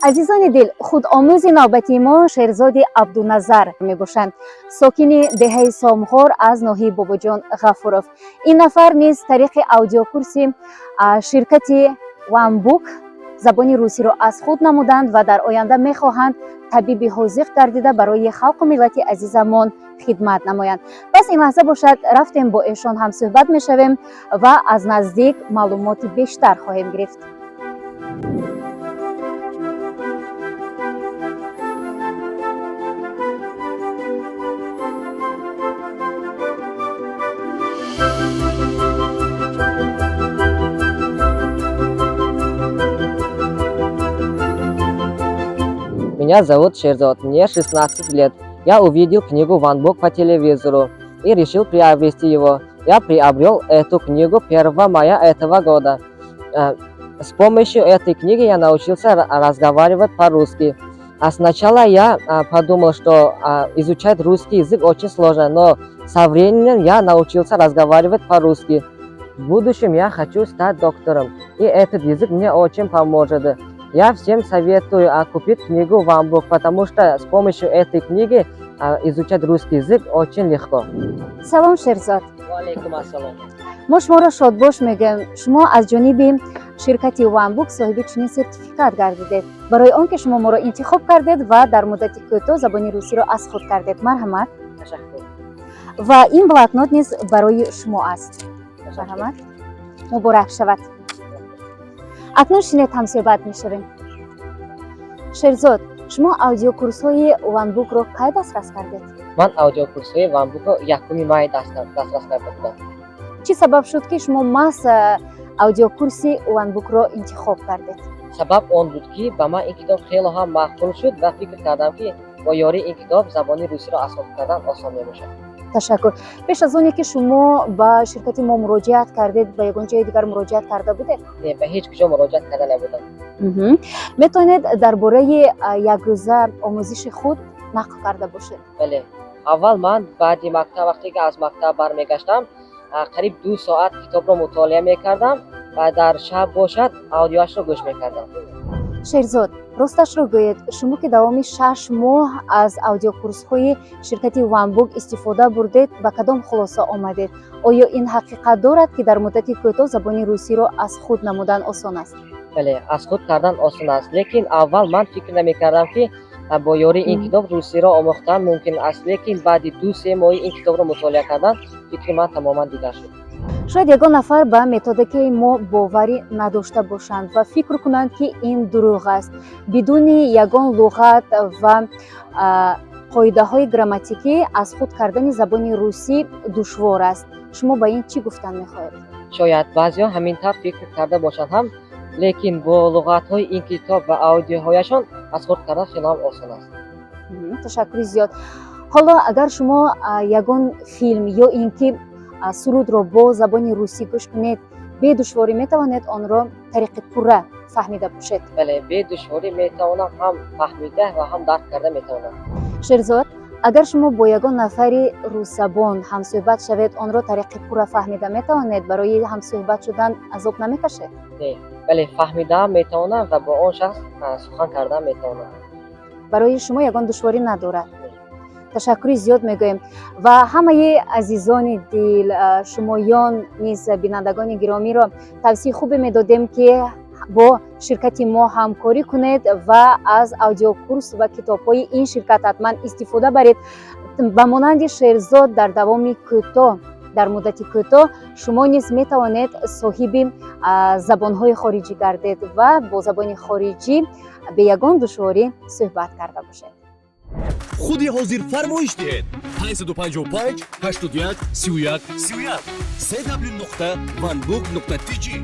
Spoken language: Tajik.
Азизони дил, худомӯзи навбатии мо Шерзоди Абдуназар мебошанд, сокини деҳаи Сомғор аз ноҳияи Бобоҷон Ғафуров. Ин нафар низ тариқи аудиокурси ширкати OneBook забони русиро аз худ намуданд ва дар оянда мехоҳанд табиби ҳозиқ гардида, барои халқу миллати азизамон хидмат намоянд. Пас ин лаҳза бошад, рафтем, бо эшон ҳамсӯҳбат мешавем ва аз наздик маълумоти бештар хоҳем гирифт. Меня зовут Шерзод, мне 16 лет. Я увидел книгу OneBook по телевизору и решил приобрести его. Я приобрел эту книгу 1 мая этого года. С помощью этой книги я научился разговаривать по-русски. А сначала я подумал, что изучать русский язык очень сложно, но со временем я научился разговаривать по-русски. В будущем я хочу стать доктором, и этот язык мне очень поможет. Я всем советую купить книгу OneBook, потому что с помощью этой книги изучать русский язык очень легко. Салом, Шерзод. Валейкум ассалом. Мо шуморо шодбош мегӯем. Шумо аз ҷониби ширкати OneBook соҳиби чунин сертификат гардидед, барои он ки шумо моро интихоб кардед ва дар муддати кӯтоҳ забони русиро аз худ кардед. Марҳамат. Ташаккур. Ва ин блокнот низ барои шумо аст. Марҳамат, муборак шавад. Акнун шинед, ҳамсӯҳбат мешавем. Шерзод, шумо аудиокурсҳои OneBook-ро кай дастрас кардед? Ман аудиокурсҳои OneBook-ро 1 май дастрас карда будам. Чӣ сабаб шуд, ки шумо маҳз аудиокурси OneBook-ро интихоб кардед? Сабаб он буд, ки ба ман ин китоб хело ҳам маъқул шуд ва фикр кардам, ки бо ёрии ин китоб забони русиро аз худ кардан осон мебошад. Ташаккур. Пеш аз оне ки шумо ба ширкати мо муроҷиат кардед, ба ягон ҷои дигар муроҷиат карда будед? Не, ба ҳеҷ куҷо муроҷиат карда набудам. Метавонед дар бораи якрӯза омӯзиши худ нақл карда бошед? Бале, аввал ман баъди мактаб, вақте ки аз мактаб бармегаштам, қариб 2 соат китобро мутолиа мекардам ва дар шаб бошад, аудиоашро гӯш мекардам. Шерзод, росташро гӯед, шумо ки давоми 6 моҳ аз аудиокурсҳои ширкати OneBook истифода бурдед, ба кадом хулоса омадед? Оё ин ҳақиқат дорад, ки дар муддати кӯтоҳ забони русиро аз худ намудан осон аст? Бале, аз худ кардан осон аст, лекин аввал ман фикр намекардам, ки бо ёрии ин китоб русиро омӯхтан мумкин аст, лекин баъди 2-се моҳи ин китобро мутолиа кардан, фикри ман тамоман дигар шуд. Шояд ягон нафар ба методикаи мо боварӣ надошта бошанд ва фикр кунанд, ки ин дурӯғ аст. Бидуни ягон луғат ва қоидаҳои грамматикӣ аз худ кардани забони русӣ душвор аст. Шумо ба ин чӣ гуфтан мехоҳед? Шояд баъзеҳо ҳамин тавр фикр карда бошанд ҳам, лекин бо луғатҳои ин китоб ва аудиоҳояшон аз худ кардан хеле ҳам осон аст. Ташаккури зиёд. Ҳоло агар шумо ягон филм ё ин ки сурудро бо забони русӣ гӯш кунед, бедушворӣ метавонед онро тариқи пурра фаҳмида бошед? Бале, бедушворӣ метавонам, ҳам фаҳмида ва ҳам дарк карда метавонам. Шерзод, агар шумо бо ягон нафари русзабон ҳамсӯҳбат шавед, онро тариқи пурра фаҳмида метавонед? Барои ҳамсӯҳбат шудан азоб намекашед? Не, бале, фаҳмидаам метавонам ва бо он шахс сухан кардан метавонам. Барои шумо ягон душворӣ надорад. Ташаккури зиёд мегӯем ва ҳамаи азизони дил, шумоён низ, бинандагони гиромиро тавсияи хубе медодем, ки бо ширкати мо ҳамкорӣ кунед ва аз аудиокурс ва китобҳои ин ширкат ҳатман истифода баред. Ба монанди Шерзод, дар давоми кӯтоҳ, дар муддати кӯтоҳ шумо низ метавонед соҳиби забонҳои хориҷӣ гардед ва бо забони хориҷӣ бе ягон душворӣ суҳбат карда бошед. Худи ҳозир фармоиш диҳед: 555 81 31 31, cw.onebook.tj.